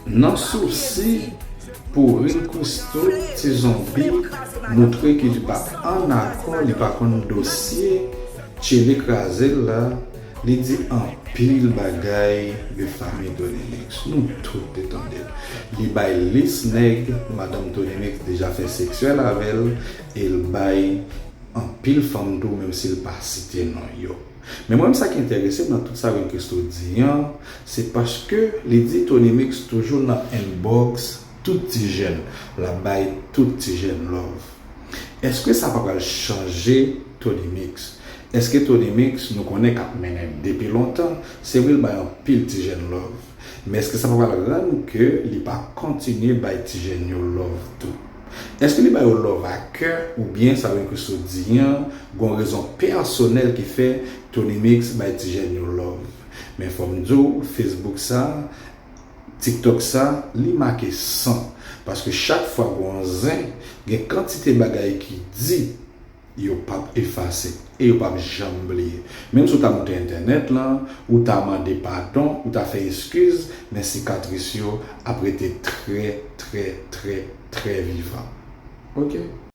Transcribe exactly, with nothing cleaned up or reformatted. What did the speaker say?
Nan sousi pou Rin Christo, Ti Zonbi moutre ke li pa ann akò, li pa konn dosye tchele kraze l la, li di anpil bagay de fanmi Tony Mix. Nou tout te tande l. Li bay lis nèg madanm Tony Mix deja fè seksyèl avè l, e l bay anpil fanm tou, menm si l pa site non yo. Men mwen, sa ki enterese m nan tout sa Rin Christo di an, se paske li di Tony Mix toujou nan inbox tout ti jèn, l ap bay tout ti jèn love. Èske sa pa pral chanje Tony Mix? Èske Tony Mix, nou konnen k ap mennen depi lontan, se vre l bay anpil ti jèn love, men èske sa pa pral rann ke li pa kontinye bay ti jèn yo love tou? Èske li ba yo love a kè, oubyen sa Rin Christo di an, gon rezon pèsonèl ki fè Tony Mix bay ti jèn yo love? Men fò m di w, Facebook sa, TikTok sa, li make san. Paske chak fwa gon zen, gen kantite bagay ki di, yo p ap efase e yo p ap janm bliye. Menm si w ta moute entènèt lan, ou ta mande padon, ou ta fè eskiz, men sikatris yo ap rete trè, trè, trè, trè vivan. Ok.